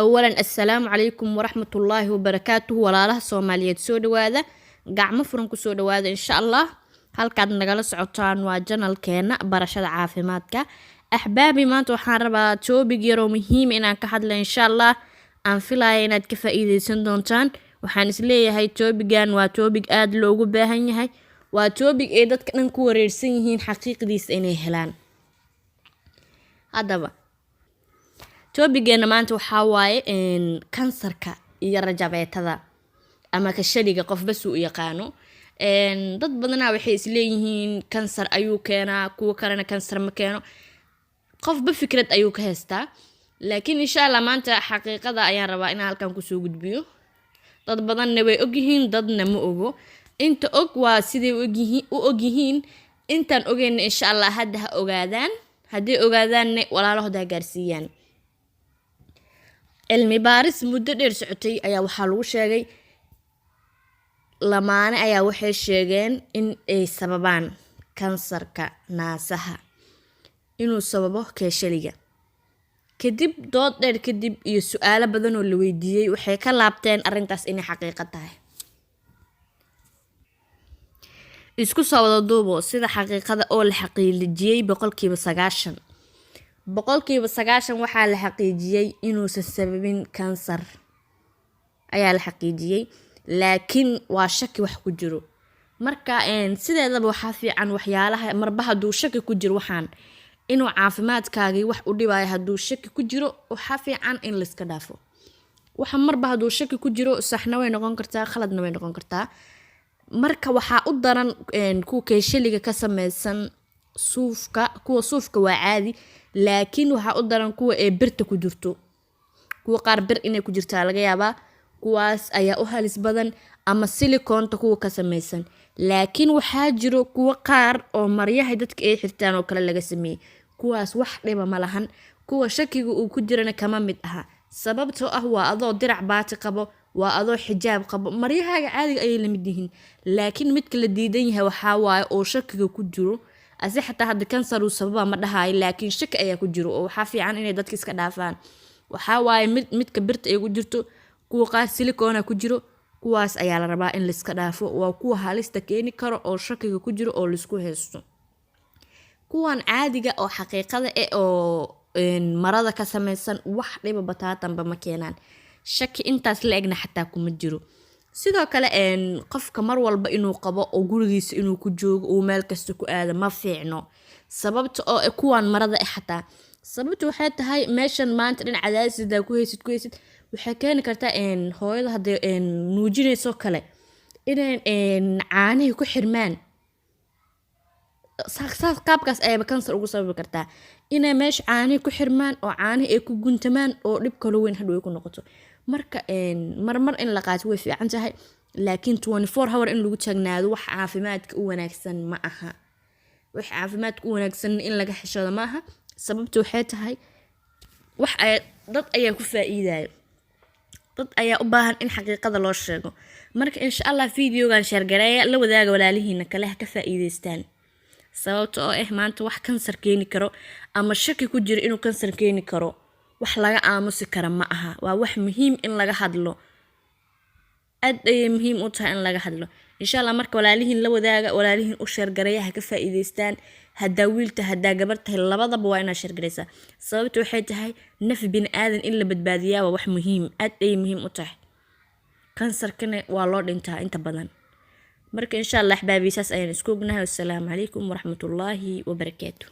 Awalan, assalaamu calaykum waraxmatullaahi wabarakaatuhu. Walaalaha Soomaaliyeed, soo dhawaada, gacmo furan kusoo dhawaada. Insha Allah halkaad nagala socotaan waa channelkeena Barashada Caafimaadka. Axbaabi, maanta waxaan rabaa topic yaroo muhiim inaan ka hadla. Insha Allah aan filaya inaad ka faa-iideysan doontaan. Waxaan isleeyahay topicgan waa topic aada loogu baahan yahay, waa topic ay dadka dhan ku wareersan yihiin xaqiiqdiisa inay helaan. Haddaba topiceena maanta waxaa waaye kansarka iyo rajabeetada ama kashaliga, qofba suu u yaqaano. Dad badanaa waxay isleeyihiin kansar ayuu keenaa, kuwo kalena kansar ma keeno. Qofba fikrad ayuu ka haystaa, laakiin insha Allah maanta xaqiiqada ayaan rabaa inaan halkan kusoo gudbiyo. Dad badanna way ogyihiin, dadna ma ogo. Inta og waa siday u ogyihiin, intaan ogeyna insha Allah hadda ha ogaadaan. Hadday ogaadaanna, walaalahood ha gaarsiiyaan. Cilmi baaris muddo dheer socotay ayaa waxaa lagu sheegay, lamaane ayaa waxay sheegeen in ay sababaan kansarka naasaha, inuu sababo keeshaliga. Kadib dood dheer kadib iyo su-aalo badan oo la weydiiyey, waxay ka laabteen arrintaas inay xaqiiqo tahay. Isku soo wada duubo, sida xaqiiqada oo la xaqiijiyey, 90%, 90% waxaa la xaqiijiyey inuusan sababin kansar ayaa la xaqiijiyey, laakiin waa shaki wax ku jiro. Marka sideedaba waxaa fiican waxyaalaha marba hadduu shaki ku jiro, waxaan inuu caafimaadkaagii wax u dhibayo hadduu shaki ku jiro, waxaa fiican in layska dhaafo. Waxa marba hadduu shaki ku jiro, saxna way noqon kartaa, khaladna way noqon kartaa. Marka waxaa u daran kuwa keeshaliga ka sameysan suufka. Kuwa suufka waa caadi, laakiin waxaa u daran kuwa ee birta ku jirto. Kuwa qaar bir inay ku jirtaa laga yaabaa, kuwaas ayaa u halis badan, ama silicoonta kuwa ka sameysan. Laakiin waxaa jiro kuwo qaar oo maryaha dadka ay xirtaan oo kale laga sameeyey, kuwaas wax dhiba ma lahan. Kuwa shakiga uu ku jirana kama mid aha, sababtoo ah waa adoo dirac baati qabo, waa adoo xijaab qabo, maryahaaga caadiga ayay lamid yihiin. Laakiin midka la diidan yahay waxaa waaye oo shakiga ku jiro. Ase xataa hadda kansar uu sababa ma dhahayo, laakiin shaki ayaa ku jiro oo waxaa fiican inay dadka iska dhaafaan. Waxaa waaye midka birta ay ku jirto, kuwa qaar silicoona ku jiro, kuwaas ayaa la rabaa in laiska dhaafo. Waa kuwa halista keeni karo oo shakiga ku jiro oo laisku haysto. Kuwan caadiga oo xaqiiqada eh oo marada ka sameysan wax dhiba bataatanba ma keenaan, shaki intaas la egna xataa kuma jiro. Sidoo kale qofka mar walba inuu qabo oo gurigiisa inuu ku joogo, uu meel kasta ku aado, ma fiicno, sababta oo kuwan marada eh xataa. Sababta waxay tahay, meeshan maanta dhin cadaadis hadaa ku haysid, waxay keeni kartaa hooyada hadday nuujinayso kale inay caanihii ku xirmaan. Saas qaabkaas ayaba kansar ugu sababi kartaa, inay meesha caanihii ku xirmaan oo caanihii ay ku guntamaan oo dhib kalo weyn hadhow ay ku noqoto. Marka marmar in la qaato way fiican tahay, laakiin 24 hour in lagu taagnaado wax caafimaadka u wanaagsan ma aha. Wax caafimaadka u wanaagsan in laga xishoodo ma aha. Sababta waxay tahay, wax ay dad ayaa ku faa-iidayo, dad ayaa u baahan in xaqiiqada loo sheego. Marka insha Allah videogan share gareeya, la wadaaga walaalihiina kale, ha ka faa-iideystaan, sababta oo ah maanta wax kansar keeni karo ama shaki ku jiro inuu kansar keeni karo, wax laga aamusi kara ma aha. Waa wax muhiim in laga hadlo, aad ayay muhiim u tahay in laga hadlo insha Allah. Marka walaalihiin la wadaaga, walaalihiin u share gareeya, ha ka faa-iideystaan. Haddaa wiil tahay, haddaa gabar tahay, labadaba waa inaad share gareysaa. Sababta waxay tahay, naf bini aadan in la badbaadiyaa waa wax muhiim, aad ayay muhiim u tahay. Kansarkana waa loo dhintaa inta badan. Marka insha Allah axbaabi, saas ayaan isku ognahay. Wassalaamu calaykum waraxmatullaahi wabarakaatu.